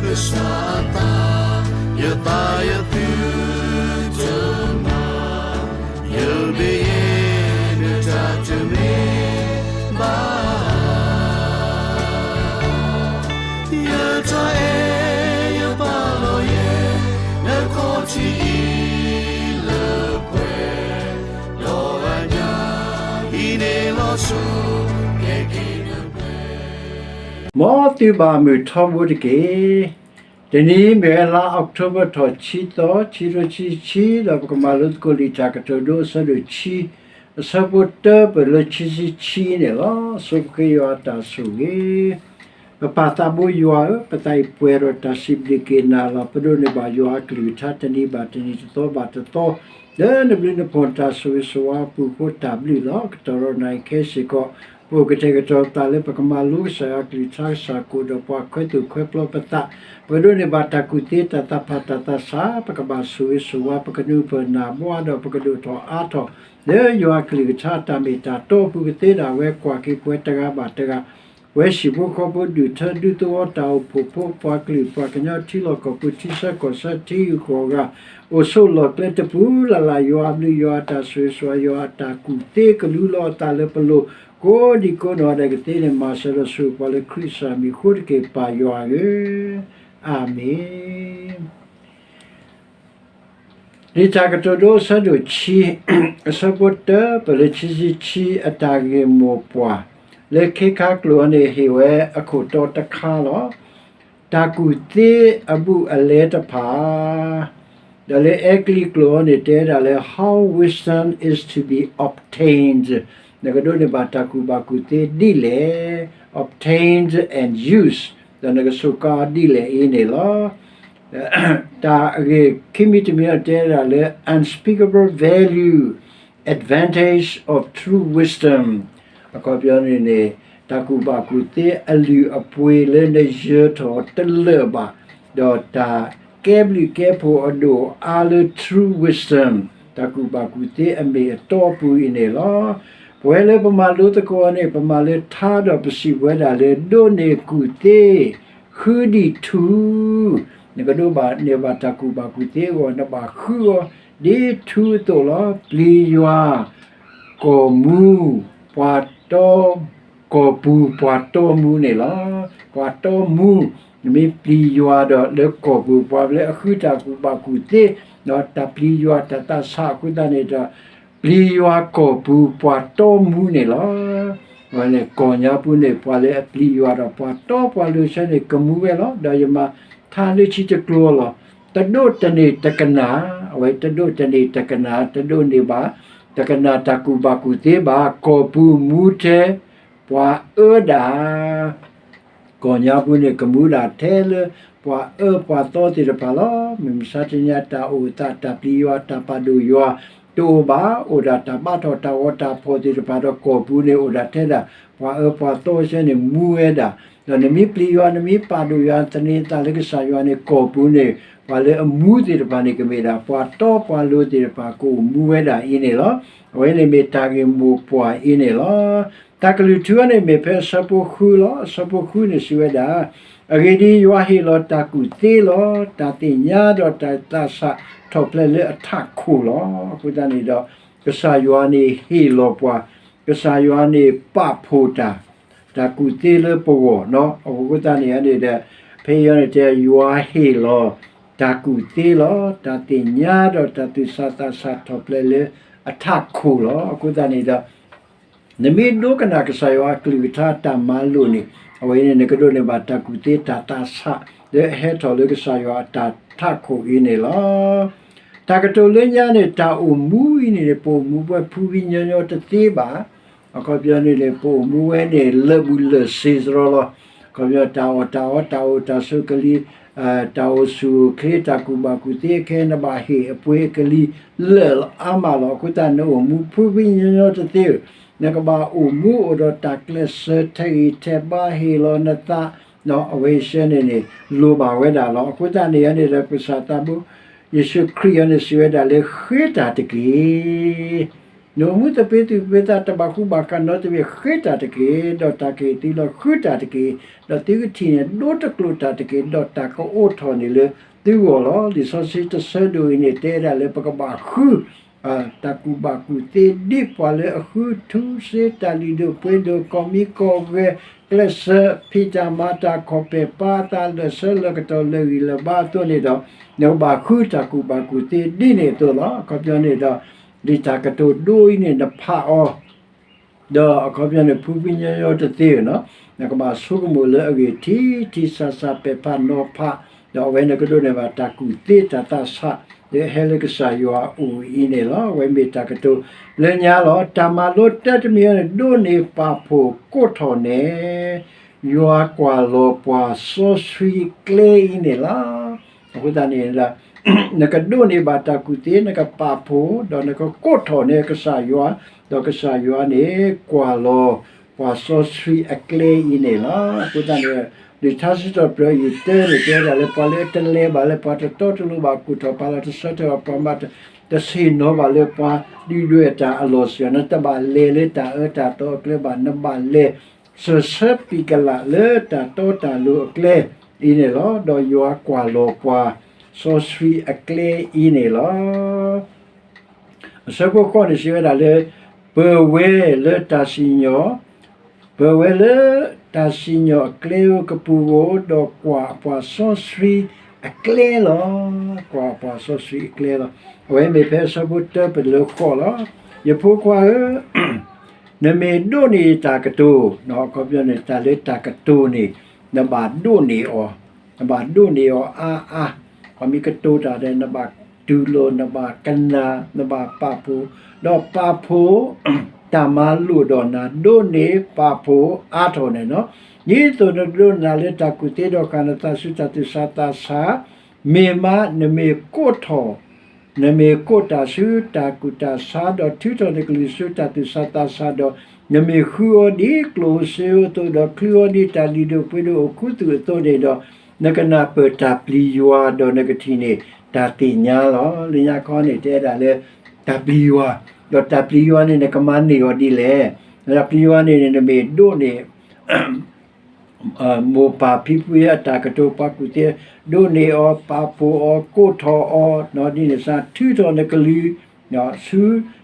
ကစၢ်အသး, ယသးယသုတမၤ, ယမ့ၢ်ယဲ နတၢ်တမ့ၢ်ဘၣ် ယတၢ်အဲၣ်ယပာ်လီၤယဲ နခီၣ်ထံးအံၤလၢပှဲၤ, ဒီးအညၣ်အံၤန့ၣ်လီၤဆီ ကဲက့ၤနပှဲၤ မ်သုဘၣ်မုာ်ထီဘိတက့ၢ်. တနံၤမ့ၢ်ဝဲလါအီးကထိဘၢၣ်ထီၣ် ဆံသီ ခံကထိခံဆံခံ ဒီးပကမၤလိသကိးလံာ်တၢ်ကတိၤဒိအဆၢဒိၣ်ခံ အဆၢဖိတၢပၢၢ်လၢခံဆံခံန့ၣ်လီၤ. ဆိပဃ့ယွၤအတၢ်ဆိၣ်ဂ့ၤ ပပၢ်သးဘိယွၤဧၢ, ပသးအံၤပှဲၤဒီးတၢ်စံးဘျုးက့ၤနၤလီၤ. ပဒိးန့ၢ်ဘၣ်ယွၤအကလုၢ်ကထါတနံၤဘၣ်တနံၤ တသီဘၣ်တသီ လၢနဘျုးနဖှိၣ်တၢ်ဆိၣ်ဂ့ၤဆိၣ်ဝါအပူၤအဃိတၢ်ဘျုးလီၤ. ကတီၢ်ဒီးနၤအံၤခဲစ့ၢ်ကီး ပအိၣ်ကတဲာ်ကတီၤပသးလၢပကမၤလိကစၢ်ယွၤအကလုၢ်ကထါ ကစၢ်ကိးဒီးပှၤခွဲးသူၣ်ခွဲးပျီပသး, ပဒိးန့ၢ်ဘၣ်တၢ်ကူၣ်သ့တၢ်သးဖးတၢ်သးဆး ပကဘၣ်ဆိၣ်ဂ့ၤဆိၣ်ဝါ ပကနုာ်ပၢၢ်နၢ်ဘှါဒီးပကဒိၣ်ထီၣ်အါထီၣ် လၢယွၤအကလုၢ်ကထါအတၢ်မ့ၢ်တၢ်တီအပူၤကသ့ဒၣ်ဝဲ ကွၢ်က့ၤပဝဲတဂၤဘၣ်တဂၤ ပဝဲဟံၣ်ဖိဃီဖိ ဒူၣ်ထၢဒူသဝီ တၢ်အိၣ်ဖှိၣ်ဖိ ပှၤကလုာ်ပှၤကညီ ထံလီၢ်ကီၢ်ပူၤ ထံဆၢကီၢ်ဆၢ ထံဂုၤကီၢ်ဂၤ အိၣ်ဆိးလီၢ်ကျဲတပူၤလၢ်လၢ် ယွၤအဘျုးယွၤအတၢ်ဆိၣ်ဂ့ၤဆိၣ်ဝါ ယွၤအတၢ်ကူၣ်သ့ကလူလီၤအသးလၢပလိၤ ကိးဒံကိးနီၢ်ဂၤဒဲးကသ့န့ၣ် မၤစၢၤဒီးဆိၣ်ဂ့ၤပှၤလၢခရံာ်ကစၢ်မံၤအဃိတက့ၢ် ပၢ်ယွၤဧၢ, အၤမ့ၣ်. လံာ်တၢ်ကတိၤဒိအဆၢဒိၣ်ခံ အဆၢဖိတၢပၢၢ်လၢခံဆံခံ အတၢ်ဂ့ၢ်မိၢ်ပှၢ် လၢခ့ခါကျိာ်အံၤန့ၣ် ဟ့ၣ်ဝဲအခိၣ်တီတခါလီၤ. တၢ်ကူၣ်သ့အဘူးအလဲတဖၣ် ဒီးလၢအဲကလံးကျိာ်အံၤန့ၣ် တဲဝဲဒၣ်လၢ how wisdom is to be obtained နကဒိးန့ၢ်ဘၣ်တၢ်ကူၣ်ဘၣ်ကူၣ်သ့ဒ်လဲၣ် obtained and used ဒီးနကဆိးကါအီၤဒ်လဲၣ်အံၤန့ၣ်လီၤ. တၢ်ဂ့ၢ်ခံမံၤတမံၤအံၤ တဲဝဲဒၣ်လၢ unspeakable value, advantage of true wisdom အခီပညီန့ၣ်န့ၣ် တၢ်ကူၣ်ဘၣ်ကူၣ်သ့အလုၢ်အပှ့ၤလၢနယၢၤထီၣ်တလၢာ်ဘၣ်, ဒီးတၢ်ကဲဘျုးကဲဖှိၣ်အဒိၣ်အါလၢ true wisdom တၢ်ကူၣ်ဘၣ်ကူၣ်သ့အမ့ၢ်အတီအပူၤအံၤန့ၣ်လီၤ. ပဝဲလၢပမၤလိသကိးအီၤန့ၣ် ပမၤလၢထါဒီးပစံးပဝဲဒၣ်လၢ ဒိးန့ၢ်ကူၣ်သ့ ဃုဒံးထူ, နကဒိးဘၣ်န့ၢ်ဘၣ်တၢ်ကူၣ်ဘၣ်ကူၣ်သ့အဂီၢ် နဘၣ်ဃုအီၤဒ်ထူအသိးလီၤ. ပျံၤယွၤ ကီၢ်မူ ပှၤတီ ကီၢ်ပူၤပှၤတီမူန့ၣ်လီၤ. ပှၤတီမူ, နမ့ၢ်ပျံၤယွၤဒီးလၢကီၢ်ပူၤ ပှၤလၢအဃုတၢ်ကူၣ်ဘၣ်ကူၣ်သ့ ဒီးတၢ်ပျံၤယွၤတၢ်သးဆးအဃိသတးန့ၣ်ဒီး ပျံၤယွၤကီၢ်ပူၤပှၤတီမူန့ၣ်လီၤ. အဝဲန့ၣ်ကီၢ်ညါပူၤန့ၣ် ပှၤလၢအပျံၤယွၤဒီးပှၤတီပှၤလိၤဆၢန့ၣ် ကမူဝဲလီၤ. ဒီးယမၤထါလၢခံတကျိၤလီၤ. တဒိးတန့ၢ်တကနၣ်, အဝဲတဒိးတန့ၢ်တကနၣ်, တဒိးန့ၢ်ဘၣ် တကနၣ်တၢ်ကူၣ်ဘၣ်ကူၣ်သ့ဘၣ်, ကီၢ်ပူၤမူထဲ ပှၤအၢဒၣ် ကီၢ်ညါပူၤန့ၣ် ကမူဒၣ်ထဲလၢပှၤအၢပှၤသီသ့ၣ်တဖၣ်လီၤ. မုၢ်မဆါတနံၤညါ တၢ်အိၣ်အသးတၢ်ပျံၤယွၤတၢ်ပာ်ဒိၣ်ယွၤတအိၣ်ဘၣ်, အိၣ်ဒၣ်တၢ်ဘါထီၣ်တၢ်ဂီၤတၢ်ဖီၣ်သ့ၣ်တဖၣ်ဒီး ကီၢ်ပူၤန့ၣ်အိၣ်ဒၣ်ထဲဒၣ် ပှၤအၢပှၤသီဆၢန့ၣ်မူဝဲဒၣ်. ဒီးနမ့ၢ်ပျံၤယွၤ နမ့ၢ်ပာ်ဒိၣ်ယွၤ သန့ၤအသးလၢကစၢ်ယွၤန့ၣ် ကီၢ်ပူၤန့ၣ် ပှၤလၢအမူသ့ၣ်တဖၣ်န့ၣ် ကမ့ၢ်ဒၣ်ပှၤတီပှၤလိၤသ့ၣ်တဖၣ် ကအိၣ်မူဝဲဒၣ်အံၤန့ၣ်လီၤ. အဝဲန့ၣ်မ့ၢ်တၢ်ဂ့ၢ်မိၢ်ပှၢ်အံၤန့ၣ်လီၤ. တၢ်ကလုၢ်ထူအံၤန့ၣ် မ့ၢ်ဖဲအဆၢဖိဃုလီၤ. အဆၢဖိဃုန့ၣ်စံးဝဲဒၣ်, အဂ့ၢ်ဒ်အံၤ, ယွၤဟ့ၣ်လီၤတၢ်ကူၣ်သ့လီၤ. တၢ်သ့ၣ်ညါဒီးတၢ်သးဆးထီၣ်ဖျဲးလၢအထးခိၣ်လီၤ. အဃိသတးန့ၣ်ဒီး ကစၢ်ယွၤန့ၣ်ဟ့ၣ်လီၤပှၤ, ကစၢ်ယွၤန့ၣ်ပာ်ဖှိၣ်တၢ်, တၢ်ကူၣ်သ့လၢပဂီၢ်, အဃိသတးန့ၣ်န့ၣ်ဒီး ဖဲအံၤန့ၣ်တဲ ယွၤဟ့ၣ်လီၤ တၢ်ကူၣ်သ့လီၤ. တၢ်သ့ၣ်ညါဒီးတၢ်သူၣ်ဆးသးဆးထီၣ်ဖျဲးလၢအထးခိၣ်လီၤ. အဃိသတးန့ၣ်ဒီး နမ့ၢ်ဒိကနၣ်ကစၢ်ယွၤအကလုၢ်ကထါတၢ်မၤလိာ်န့ၣ် အဝဲန့ၣ်နကဒိးန့ၢ်ဘၣ်တၢ်ကူၣ်သ့တၢ်သးဆး လၢအဟဲထီၣ်လၢကစၢ်ယွၤအတၢ်ထးခိၣ်အံၤန့ၣ်လီၤ. တၢ်ကတိၤလၢညါန့ၣ် တၢ်အိၣ်မူအံၤန့ၣ်န့ၣ် ပအိၣ်မူဝဲဖုဂံၢ်ညီညီတသ့ဘၣ်. အခီပညီန့ၣ်န့ၣ် ပအိၣ်မူဝဲန့ၣ် လၢာ်ဘူၣ်လၢာ်စ့ၤစရီလီၤ. အခီပညီ တၢ်အီၣ်တၢ်အီ တၢ်အိၣ်တၢ်ဆိးကလံၤ, တၢ်အိၣ်ဆူၣ်အိၣ်ချ့ တၢ်ကူၣ်ဘၣ်ကူၣ်သ့ခဲ နဘၣ်ဟ့ၣ်အပှ့ၤအကလံၤလၢာ်အါမးလီၤ. အဃိသတး နအိၣ်မူဖုဂံၢ်ညီညီတသ့ဧၢ, နကဘၣ်အိၣ်မူအိၣ်ဒီးတၢ်ကျဲးစၢးထဲးဂံၢ်ထဲးဘါ ဟ့ၣ်လီၤနသး အဝဲဆၢန့ၣ်န့ၣ် လိၣ်ဘၣ်ဝဲဒၣ်လီၤ. အဃိသတးန့ၣ်န့ၣ်ဒီး ကစၢ်သးဘိ ယ့ၣ်ၡူးခရံာ်အံၤန့ၣ် စံးဝဲဒၣ်လၢ ဃ့တၢ်တက့ၢ်. နအိၣ်မူသပ့ၤသူၣ်သပ့ၤသးတဘၣ်ဃူဘၣ်ဃးနီတမံၤ ဃ့တၢ်တက့ၢ်. ဒီးတၢ်ကဟ့ၣ်သုလီၤဃုတၢ်တက့ၢ်. ဒီးသုကထံၣ်န့ၣ် ဒိတကျိာ်တၢ်တက့ၢ်. ဒီးတၢ်ကအိးထီၣ်န့ၣ်လၢသုဂီၢ်လီၤ. လံာ်စီဆှံတဆၢဒိၣ်အံၤန့ၣ် တဲဒၣ်လၢပကဘၣ်ဃု တၢ်ကူၣ်ဘၣ်ကူၣ်သ့ဒ်ပှၤလၢအဃုထူစ့တၢ်လုၢ်ဒိၣ်ပှ့ၤဒိၣ် ကီၢ်မံကီၢ်ဂဲၤ ကျဲးစၢးဖံးတၢ်မၤတၢ်ခီၣ်ပဲာ်ပၢ်အသးလၢာ်ဆၢလၢာ်ကတီၢ်လၢာ်ဂံၢ်လၢာ်ဘါအသိးန့ၣ်ဒီး နကဘၣ်ဃုတၢ်ကူၣ်ဘၣ်ကူၣ်သ့ဒ်န့ၣ်အသိးလီၤ. အခီပညီန့ၣ်ဒီး ဒ်တၢ်ကတိၤဒိအံၤန့ၣ် နဖးအီၤ ဒီးအခီပညီန့ၣ် ဖုဖုညီညီတသ့နီၤ, နကဘၣ်ဆိကမိၣ်လၢအဂ့ၢ်ထံထံဆးဆး ပဲာ်ဖးနီၤဖး, ဒီးအဝဲန့ၣ်ကဒိးန့ၢ်ဘၣ်တၢ်ကူၣ်သ့တၢ်သးဆး လၢဟဲလၢကစၢ်ယွၤအအိၣ်အံၤန့ၣ်လီၤ. အဝဲမ့ၢ်တၢ်ကတိၤလၢညါလီၤ. တၢ်မၤလိတၢတမံၤအံၤန့ၣ် ဒိးန့ၢ်ပာ်ဖှိၣ်ကိးထီၣ်န့ၣ် ယွၤကွၢ်လီၤပှၤစီဆှံအကျဲအံၤန့ၣ်လီၤ. အဃိသတးန့ၣ် နကဒိးန့ၢ်ဘၣ်တၢ်ကူၣ်သ့ နကပာ်ဖှိၣ် ဒီးနကကိးထီၣ်န့ၢ်ကစၢ်ယွၤ, ဒီးကစၢ်ယွၤန့ၣ် ကွၢ်လီၤပှၤစီဆှံအကျဲအံၤန့ၣ်လီၤ. အဃိသတးန့ၣ် လံာ်ထါစံးထီၣ်ပတြၢၤယုၢ်တၢန့ၣ် တဲဒၣ်လၢပှၤလၢအတလဲၤဘၣ်လၢ ပှၤတတီတလိၤဘၣ် ကူၣ်ထီၣ်ပာ်လီၤတဆၢထၢၣ်ဘၣ် ပှၤမၤတ တဆ့ၣ်နီၤဘၣ်လၢပှၤဒုၣ်ဒွဲၣ်တၢ်အလီၢ်စ့ၢ်ကီး နတဘၣ်လဲၤလၢတၢ်အၢတၢ်သီအကျဲဘၣ်, နဘၣ်လဲၤ စၢၤဆၢပံာ်ကလးလၢတၢ်တီတၢ်လိၤအကျဲအံၤန့ၣ်လီၤ. ဒီးယွၤကွၢ်လီၤပှၤစီဆှံအကျဲအံၤန့ၣ်လီၤ. အဆၢဖိဃိးန့ၣ်စံးဝဲဒၣ်လၢ ပၢၤဝဲလၢတၢ်စံၣ်ညီၣ်, ပၢၤဝဲလၢတၢ်စံၣ်ညီၣ်အကျဲဧိၤကပူၤဧိၤ, ဒီးကွၢ်ပှၤစီဆှံအကျဲလီၤ. ကွၢ်ပှၤစီဆှံအကျဲလီၤ. အဝဲမ့ၢ်ဖဲအဆၢဖိတၢပလၢဃိးလီၤ. ယဖိခွါဧၢ, နမ့ၢ်ဒိးန့ၢ်တၢ်ကတိၤ, အခီပညီန့ၣ် တၢ်လၢတၢ်ကတိၤန့ၣ် နဘၣ်ဒိးန့ၢ်အီၤ, နဘၣ်ဒိးန့ၢ်အီၤအါအါ, ပှၤမ့ၢ်ကတိၤတၢ်ဒီး နဘၣ်တူၢ်လိာ် နဘၣ်ကနၣ် နဘၣ်ပာ်ဖှိၣ်, ဒီးပာ်ဖှိၣ် တၢ်မၤလိာ်ဒီးနၤ ဒိးန့ၢ်ပာ်ဖှိၣ်အါထီၣ်န့ၣ်လီၤ. ဒ်သိးနကဒိးနၢ်လၢတၢ်ကူၣ်သ့ဒီးဃၣ်နသးဆူတၢ်သူၣ်ဆးသးဆး, မ့ၢ်မးနမ့ၢ်ကိးထီၣ် နမ့ၢ်ကိးတၢ်ဆူတၢ်ကူၣ်တၢ်ဆး ဒီးထုးထီၣ်နကလုၢ်ဆူတၢ်သူၣ်ဆးသးဆးဒီး, နမ့ၢ်ဃုအီၤဒ်ကျိၣ်ဧိၤစ့ဧိၤအသိး ဒီးချုးအီၤဒ်တၢ်လုၢ်ဒိၣ်ပှ့ၤဒိၣ်အိၣ်ခူသူၣ်အသိးန့ၣ်ဒီး, နကနၢ်ပၢၢ်တၢ်ပျံၤယွၤ ဒီးနကထံၣ်န့ၢ်တၢ်သ့ၣ်ညါလီၤ. လၢညါခီန့ၣ် တဲဒၣ်လၢ တၢ်ပျံၤယွၤ, ဒီးတၢ်ပျံၤယွၤန့ၣ် နကမၤန့ၢ်အီၤဒ်လဲၣ်. တၢ်ပျံၤယွၤန့ၣ် နမ့ၢ်ဒိးန့ၢ် မိၢ်ပၢ်ဖံဖုအတၢ်ကတိၤ ပှၤကူၣ်သ့ ဒိးန့ၢ်အီၤ ပာ်ဖှိၣ်အီၤ ကိးထီၣ်အီၤ ဒ်န့ၣ်စ့ၢ် ထုးထီၣ်နကလုၢ် ဆူ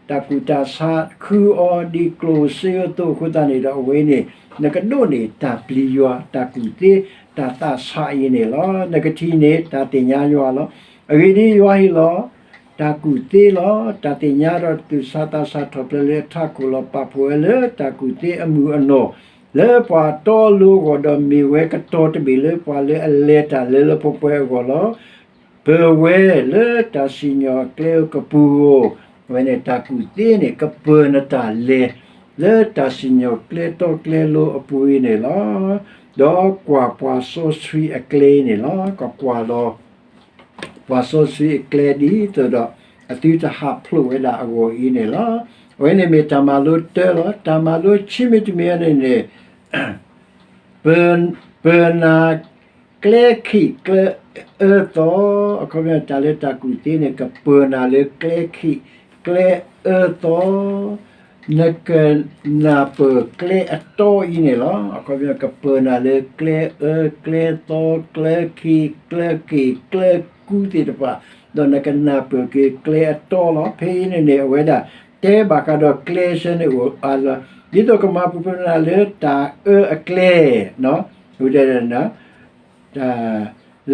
တၢ်ကူၣ်တၢ်ဆး ဃုအီၤဒ်ကျိၣ်ဧိၤစ့ဧိၤအသိးအဃိသတးန့ၣ်ဒီး အဝဲန့ၣ်နကဒိးန့ၢ်တၢ်ပျံၤယွၤ တၢ်ကူၣ်သ့ တၢ်သးဆးအံၤန့ၣ်လီၤ. နကထံၣ်န့ၢ်တၢ်သ့ၣ်ညါယွၤလီၤ. အဂ့ၢ်ဒ်အံၤ, ယွၤဟ့ၣ်လီၤ တၢ်ကူၣ်သ့လီၤ. တၢ်သ့ၣ်ညါဒီးသူၣ်ဆးသးဆးထီၣ်ဖျါလၢအထးခိၣ်လီၤ. ပာ်ဖှိၣ်ဝဲလၢတၢ်ကူၣ်သ့အမုၢ်အနီၢ် လၢပှၤတီအလိၤအဂီၢ်ဒီး မ့ၢ်ဝဲကတီၤတဘ့ၣ်လၢပှၤလၢအလဲၤတၢ်လၢလၢပှဲၤပှဲၤအဂီၢ်လီၤ. ပၢၤဝဲလၢတၢ်စံၣ်ညီၣ်အကျဲအကပူၤဧိၤ, အဝဲန့ၣ်တၢ်ကူၣ်သ့န့ၣ် ကပၢၤနတၢ်လဲၤ လၢတၢ်စံၣ်ညီၣ်ကျဲတီကျဲလိၤအပူၤအံၤန့ၣ်လီၤ. ဒီးကွၢ်ပှၤစီဆှံအကျဲအံၤန့ၣ်လီၤ. ကကွၢ်လီၤ ပှၤစီဆှံအကျဲဒ်သိးဒီး အသုတဟးဖျိးဝဲဒၣ်အဂီၢ်အံၤန့ၣ်လီၤ. အဝဲန့ၣ်မ့ၢ်တၢ်မၤလိတၢလီၤ. တၢ်မၤလိဆံမံၤတမံၤန့ၣ်န့ၣ် ပၢၤနၤကျဲခံးကျဲအၢသီ, အခီပညီတၢ်လၢတၢ်ကူၣ်သ့န့ၣ် ကပၢၤနၤလၢကျဲခံးကျဲအၢသီ, နကနၢ်ပၢၢ်ကျဲအတီအံၤန့ၣ်လီၤ. အခီပညီကပၢၤနၤလၢကျဲအၢ ကျဲသီ ကျဲခံး ကျဲက့ၤ ကျဲကူသ့ၣ်တဖၣ်, ဒီးနကနၢ်ပၢၢ်က့ၤကျဲအတီလီၤ. ဖဲအံၤန့ၣ်န့ၣ် အဝဲဒၣ်တဲဘၣ်ဃးဒီးကျဲဆၢန့ၣ်အိၣ်အါလီၤ. ဒ်သိးကမၤပူၤဖျဲးနၤလၢတၢ်အၢအကျဲ ဝဲဒၣ်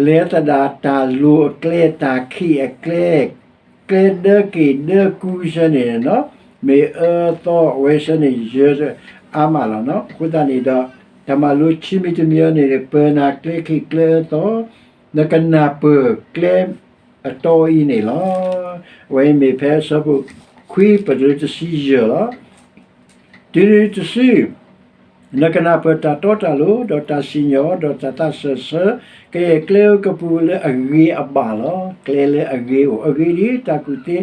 လဲၤသဒၣ်တၢ်လိၤအကျဲ တၢ်ခံးအကျဲ ကျဲဒၢက့ၤဒၢကူဆၢန့ၣ် မ့ၢ်အၢသီအဝဲဆၢန့ၣ် ယၢၤအါမးလီၤ. အဃိသတးန့ၣ်ဒီး တၢ်မၤလိဆံမံၤတမံၤအံၤန့ၣ် ပၢၤနၤကျဲခံးကျဲအၢသီ, နကနၢ်ပၢၢ်ကျဲအတီအံၤန့ၣ်လီၤ. အဝဲအံၤမ့ၢ်ဖဲအဆၢဖိခွံပတုၤတဆံယဲၢ်လီၤ. တုၤနုၤတစု နကနၢ်ပၢၢ်တၢ်တီတၢ်လိၤ ဒီးတၢ်စံၣ်ညီၣ် ဒီးတၢ်သးစၢၢ်ဆၢ ကယဲၢ်ကျဲဧိၤကပူၤလၢအဂ့ၤအဘၣ်လီၤ. ကျဲလၢအဂ့ၤအိၣ် အဂ့ၢ်ဒ်အံၤ, တၢ်ကူၣ်သ့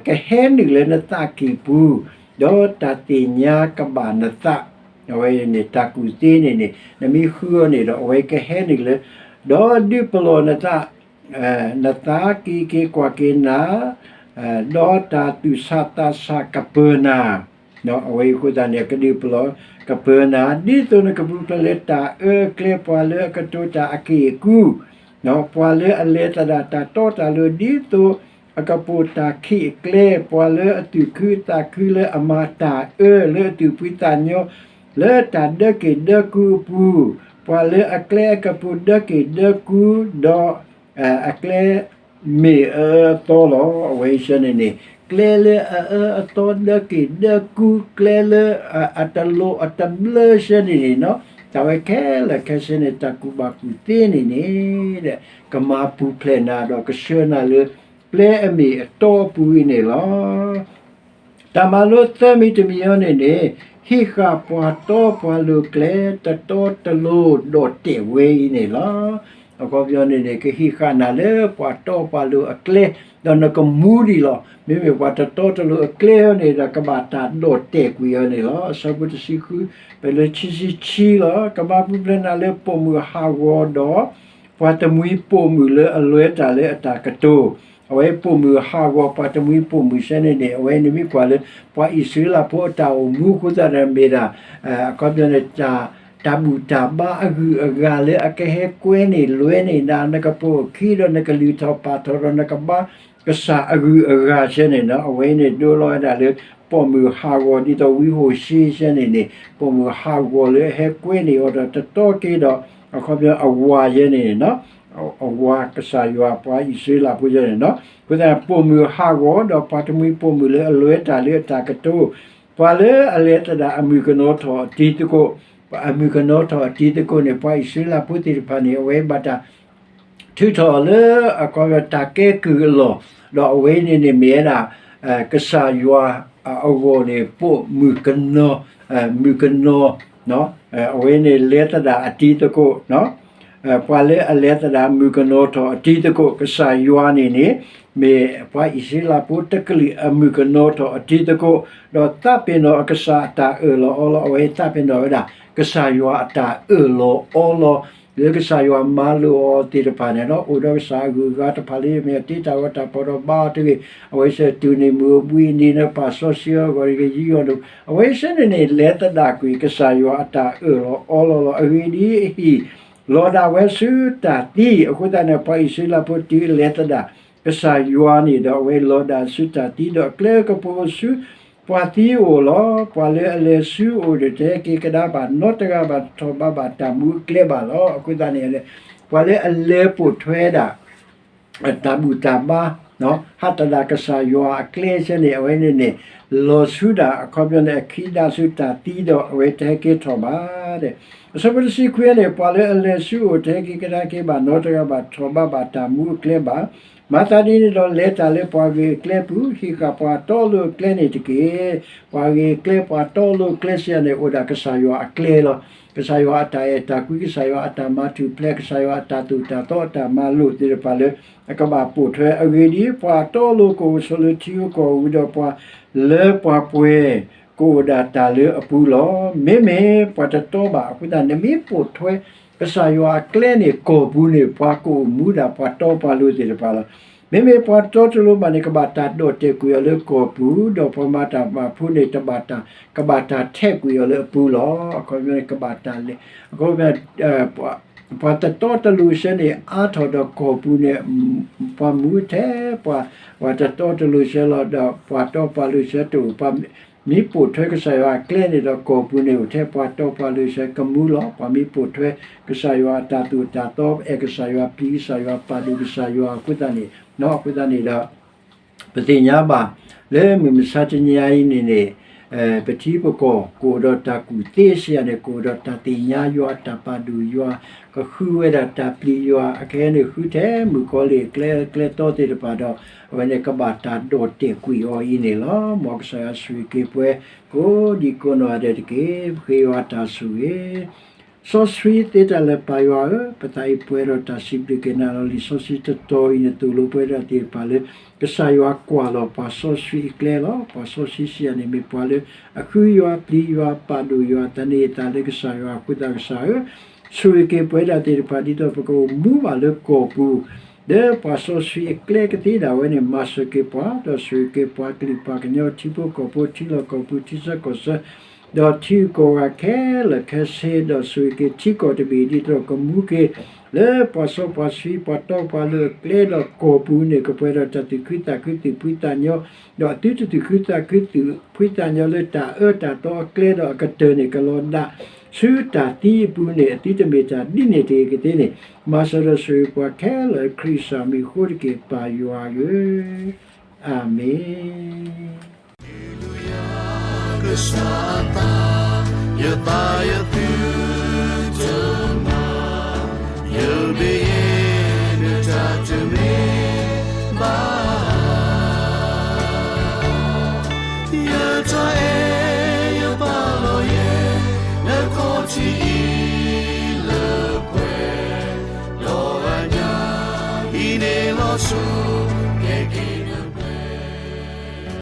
ကဟဲနုာ်လၢနသးကံၢ်ပူၤ, ဒီးတၢ်သ့ၣ်ညါကဘၣ်နသး, အဝဲန့ၣ် တၢ်ကူၣ်သ့န့ၣ်န့ၣ် နမ့ၢ်ဃုအီၤန့ၣ်ဒီး အဝဲကဟဲနုာ်လၢ ဒီးဒုးပလီၢ်နသး နသးက့ၤက့ၤကွၢ်က့ၤနၤ, ဒီးတၢ်သူၣ်ဆးသးဆးကပၢၤနၤ, အဝဲအံၤအဃိသတးန့ၣ် အကဒုးပလီၢ်ကပၢၤနၤ, ဒ်သိးနကပူၤဖျဲးလၢတၢ်အၢအကျဲ ပှၤလၢအကတိၤတၢ်အက့ၢ်အကူ, ပှၤလၢအလဲၤသဒၣ်တၢ်တီတၢ်လိၤ ဒ်သိးအကပိာ်တၢ်ခံးအကျဲ, ပှၤလၢအသူၣ်ခုသးခုလၢအမၤတၢ်အၢလၢအသူၣ်ဖှံသးညီ လၢတၢ်ဒၢက့ၢ်ဒၢကူအပူၤ, ပှၤလၢအကျဲအကပူၤဒၢက့ၢ်ဒၢကူ, ဒီး အကျဲမ့ၢ်အအၢအသီလီၤ. အဝဲဆဲန့ၣ်န့ၣ် ကျဲလၢအအၢအသီဒၢက့ၢ်ဒၢကူ ကျဲလၢအတလိၤအတဘျၢဆဲန့ၣ်န့ၣ်နီၤ, တၢ်ဝဲခဲလၢာ်ခဲဆ့န့ၣ် တၢ်ကူၣ်ဘၣ်ကူၣ်သ့န့ၣ်န့ၣ် ကမၤပူၤဖျဲးနၤဒီးကဆှၢနၤလၢ ကျဲအမ့ၢ်အတီအပူၤအံၤန့ၣ်လီၤ. တၢ်မၤလိသၢမံၤတမံၤအံၤန့ၣ်န့ၣ် ဟံးဃာ်ပှၤတီပှၤလိၤကျဲ တတီတလိၤဒီးတဲာ်ဝဲအံၤန့ၣ်လီၤ. အခီပညီန့ၣ်န့ၣ် ကဟံးဃာ်နၤလၢပှၤတီပှၤလိၤအကျဲ, ဒီးနကမူဒံးလီၤ. မ့မ့ၢ်ပှၤတတီတလိၤအကျဲအံၤန့ၣ်ဒီး ကဘၣ်တၢ်ဒီးတဲာ်ကွံာ်အီၤန့ၣ်လီၤ. အဆၢဖိတဆံဃု ဖဲလၢခံဆံခံလီၤ. ကဘၣ်ပူၤဖျဲးနၤလၢပိာ်မုၣ်ဟးဂီၤဒီး ပှၤတမှံၤပိာ်မုၣ်လၢအလွဲတၢ်လၢအတၢ်ကတိၤ, အဝဲပိာ်မုၣ်ဟးဂီၤ ပှၤတမှံၤပိာ်မုၣ်ဆဲန့ၣ်န့ၣ် အဝဲန့ၣ်မ့ၢ်ကွၢ်လၢ ပှၤအံၣ်စရ့လးဖိအတၢ်အိၣ်မူအဃိသတးဒီးမ့ၢ်ဒၣ် အခီပညီန့ၣ် တၢ်ဘူၣ်တၢ်ဘါအဂုၤအဂၤလၢအကဟဲကွဲန့ၢ်လွဲန့ၢ်နၤ, နကပိာ်အခံဒီးနကလုၢ်ထီၣ်ပာ်ထီၣ်ဒီး နကဘါကစၢ်အဂုၤအဂၤဆဲန့ၣ်နီၤ, အဝဲန့ၣ်ဒိလီၤဝဲဒၣ်လၢ ပိာ်မုၣ်ဟးဂီၤဒ်သိးဝံဟိၤၡ့ဆဲန့ၣ်န့ၣ် ပိာ်မုၣ်ဟးဂီၤလၢအဟဲကွဲန့ၢ်အီၤဒီးတတီက့ၤဒီး အခီပညီအဝၤယဲန့ၣ်နီၤ, အဝၤကစၢ်ယွၤပှၤအံၣ်စရ့လးဖိယဲန့ၣ်နီၤ, အဃိသတး ပိာ်မုၣ်ဟးဂီၤဒီးပှၤတမှံၤပိာ်မုၣ်လၢအလွဲတၢ်လၢအတၢ်ကတိၤ, ပှၤလၢအလဲၤသဒၣ်အမုၣ်ကနီၤထီၣ်အတံၤသကိး, အမုၣ်ကနီၤထီၣ်အတံၤသကိးန့ၣ် ပှၤအံၣ်စရ့လးဖိသ့ၣ်တဖၣ်န့ၣ် အဝဲဘၣ်တၢ် ထုးထီၣ်အီၤလၢအခီပညီတၢ်ကဲကုၢ်အလီၢ်, ဒီးအဝဲန့ၣ်န့ၣ်မ့ၢ်ဝဲဒၣ် ကစၢ်ယွၤအဂီၢ်န့ၣ် ပိာ်မုၣ်ကနီၤ, မုၣ်ကနီၤ, အဝဲန့ၣ်လဲၤသဒၣ်အတံၤသကိး, ပှၤလၢအလဲၤသဒၣ်မုၣ်ကနီၤထီၣ်အတံၤသကိး, ကစၢ်ယွၤန့ၣ်န့ၣ် မ့ၢ်ပှၤအံၣ်စရ့လးဖိတကလုာ်အမုၣ်ကနီၤထီၣ်အတံၤသကိး, ဒီးသးပ့ၤနီၣ်အကစၢ်အတၢ်အၢၣ်လီၤအီလီၤ, အဝဲသးပ့ၤနီၣ်ဝဲဒၣ် ကစၢ်ယွၤအတၢ်အၢၣ်လီၤအီလီၤ လၢကစၢ်ယွၤမၤလိာ်အီၤသ့ၣ်တဖၣ်န့ၣ်ဒီး အိၣ်ဒီးကစၢ်အဂုၤအဂၤတဖၣ်လၢ မ့ၢ်အတ့တၢ်ဂီၤတၢ်ဖီၣ်ဒီးဘါအီၤတဂ့ၤ, အဝဲစဲးတုၤန့ၣ်မုၢ်အဘှံးနံၤန့ၣ် ပာ်စီဆှံအဂီၢ် ကယံာ်အီၤဒိၣ်, အဝဲစဲးန့ၣ်န့ၣ် လဲၤသဒၣ်ကွံာ်ကစၢ်ယွၤအတၢ်အၢၣ်လီၤအီလီၤလီၤ. အဂ့ၢ်ဒ်အံၤ, လီၤဒၣ်ဝဲဆူတၢ်သံ, အဃိသတးန့ၣ် ပှၤအံၣ်စရ့လးဖိတုၤလဲၤသဒၣ် ကစၢ်ယွၤန့ၣ်ဒီး အဝဲလီၤဒၣ်ဆူတၢ်သံဒီး အကျဲကပူၤဆူ ပှၤသံအအိၣ်လီၤ. ပှၤလၢအလဲၤဆူအအိၣ်ဒီး တဟဲက့ၤကဒါဘၣ်နီတဂၤဘၣ် ထီၣ်ဘးဘၣ်တၢ်မူအကျဲဘၣ်လီၤ. အဃိသတးန့ၣ် ပှၤလၢအလဲၤပိာ်ထွဲဒၣ် တၢ်ဘူၣ်တၢ်ဘါ ဟးသဒၣ်ကစၢ်ယွၤအကျဲဆဲန့ၣ် အဝဲန့ၣ်န့ၣ် လီၤဆူဒၣ်အခီပညီန့ၣ် အခံဒါဆူတၢ်သံဒီး အဝဲတဟဲက့ၤထီၣ်ဘး အဆၢဖိတဆံခွံန့ၣ် ပှၤလၢအလဲၤဆူအအိၣ် တဟဲက့ၤကဒါက့ၤဘၣ်နီတဂၤဘၣ် ထီၣ်ဘးဘၣ်တၢ်မူအကျဲဘၣ်. မၤသးဒ်န့ၣ်ဒီး လဲၤတၢ်လၢပှၤဂ့ၤအကျဲပူၤ ဟံးဃာ်ပှၤတီလိၤအကျဲန့ၣ်တက့ၢ်. ပှၤဂ့ၤအကျဲပှၤတီလိၤအကျဲစံးယၤန့ၣ် အိၣ်ဒၣ်ကစၢ်ယွၤအကျဲလီၤ. ကစၢ်ယွၤအတၢ်အဲၣ်တၢ်ကွံ ကစၢ်ယွၤအတၢ်မၤထူၣ်ဖျဲး ကစၢ်ယွၤအတၢ်သိၣ်တၢ်သီအတၢ်မၤလိာ်သ့ၣ်တဖၣ်လၢ အကဘၣ်ပိာ်ထွဲအဂ့ၢ်ဒ်အံၤ ပှၤတီလိၤကအိၣ်ဆိးလၢထံဧိၤကီၢ်ဧိၤဝံၤဒီး ပှၤလၢပှၤပှဲၤကအိၣ်ဒၣ်တၢ်လၢအပူၤလီၤ. မ့မ့ၢ်ပှၤတတီဘၣ်အဃိသတး နမ့ၢ်ပိာ်ထွဲ ကစၢ်ယွၤအကျဲန့ၣ် ကီၢ်ပူၤန့ၣ် ပှၤကအိၣ်မူဒၣ်ပှၤတီပှၤလိၤသ့ၣ်တဖၣ်လီၤ. မ့မ့ၢ်ပှၤတီတလိၤဘၣ်န့ၣ် ကဘၣ်တၢ်ဒီၣ်တဲာ်ကွံာ်အီၤလၢကီၢ်ပူၤ, ဒီးပှၤမၤတၢ်မၤဖိန့ၣ် တဘၣ်တၢ် ကဘၣ်တၢ်ထဲးကွံာ်အီၤလၢအပူၤလီၤ. အခီပညီန့ၣ် ကဘၣ်တၢ်လဲၤ အခီပညီ ပှၤတတီတလိၤဆဲန့ၣ် အါထီၣ်ဒီးကီၢ်ပူၤန့ၣ် ပှၤမူထဲ ပှၤ ပှၤတတီတလိၤဆဲလီၤ. ဒီးပှၤတီပှၤလိၤဆဲတအိၣ် ပှၤမ့ၢ်ပိာ်ထွဲကစၢ်ယွၤအကျဲန့ၣ်ဒီး ကီၢ်ပူၤန့ၣ်အိၣ်ထဲပှၤတီပှၤလိၤဆဲကမူလီၤ. ပှၤမ့ၢ်ပိာ်ထွဲ ကစၢ်ယွၤအတၢ်သိၣ်တၢ်သီ အဲၣ်ကစၢ်ယွၤ ပျံၤကစၢ်ယွၤ ပာ်ဒိၣ်ကစၢ်ယွၤအဃိသတးန့ၣ် အဃိသတးန့ၣ်ဒီး ပသ့ၣ်ညါဘၣ် လၢမုၢ်မဆါတနံၤအံၤန့ၣ်န့ၣ် ပထံပကီၢ်ကအိၣ်ဒီးတၢ်ကူၣ်သ့စံးယၤန့ၣ် ကအိၣ်ဒီးတၢ်သ့ၣ်ညါယွၤ တၢ်ပာ်ဒိၣ်ယွၤ ကဃုဝဲဒၣ်တၢ်ပျံၤယွၤ အခဲအံၤန့ၣ် ဃုထဲမုၣ်ကီၤလံၢ်အကျဲ အကျဲတီသ့ၣ်တဖၣ်ဒီး အဝဲန့ၣ်ကဘၣ်တၢ်ဒီၣ်တဲာ်ကွံာ်အီၤအံၤန့ၣ်လီၤ. မ်ကစၢ်ယွၤဆိၣ်ဂ့ၤက့ၤပှၤ ကိးဒံကိးနီၢ်ဂၤဒဲးတက့ၢ်. ပဃ့ယွၤတၢ်ဆိၣ်ဂ့ၤ စီဆှံသ့တၢ်လၢပၢ်ယွၤဧၢ, ပသးအံၤပှဲၤဒီးတၢ်စံးဘျုးက့ၤနၤလီၤ. လံာ်စီဆှံတတီၤအံၤန့ၣ် သိၣ်လိပှၤဒၣ်သ့ၣ်တဖၣ်လၢ ကစၢ်ယွၤကွၢ်လီၤပှၤစီဆှံအကျဲလီၤ. ပှၤစီဆှံစံးယၤန့ၣ် မ့ၢ်ပှၤလၢအဃုယွၤ ပျံၤယွၤ ပာ်ဒိၣ်ယွၤ သန့ၤအသးလၢကစၢ်ယွၤအဃိသတး ကစၢ်ဧၢ, ဆိၣ်ဂ့ၤက့ၤပှၤဒၣ်သ့ၣ်တဖၣ် ဒ်သိးပကအိၣ်မူဘၣ်လၢကီၢ်ပူၤ လၢပှၤစီဆှံအကျဲကသ့ဒၣ်ဝဲန့ၣ် မၤစၢၤက့ၤပှၤ, ဒီးဆိၣ်ဂ့ၤက့ၤပှၤကလုာ်ပှၤကညီ ထံဖိကီၢ်ဖိ ထံလီၢ်ကီၢ်ပူၤ ထံဆၢကီၢ်ဆၢ ဒီးထံဂုၤကီၢ်ဂၤခဲလၢာ်ခဲဆ့, ဒီးဆိၣ်ဂ့ၤက့ၤထံကီၢ်တဘ့ၣ် ဒ်သိးဒီးကမူက့ၤ လၢပှၤစီပှၤဆှံ ပှၤတီပှၤလိၤအကျဲဒီးကီၢ်ပူၤန့ၣ် ကပှဲၤဒီးတၢ်သူၣ်ခုသးခု သူၣ်ဖှံသးညီ, ဒီးအသုတသူၣ်ခုသးခု သူၣ်ဖှံသးညီလၢတၢ်အၢတၢ်သီအကျဲဒီးအကတၢၢ်န့ၣ် ကလီၤဒၣ်ဆူတၢ်သံအပူၤန့ၣ် အသုတမ့ၢ်တၢ်ဒ်န့ၣ်တဂ့ၤကသ့န့ၣ်, မၤစၢၤဒီးဆိၣ်ဂ့ၤပှၤခဲလၢာ် ခရံာ်စၢ်မံၤအဃိတက့ၢ် ပၢ်ယွၤဧၢ, အၤမ့ၣ်. ကစၢ်အသး, ယသးယသုတမၤ, ယဘၣ်ယဲၢ်နတၢ်တမ့ၢ်ဘၣ်. ယတၢ်အဲၣ်ယပာ်လီၤယဲၢ်, နခီၣ်ထံး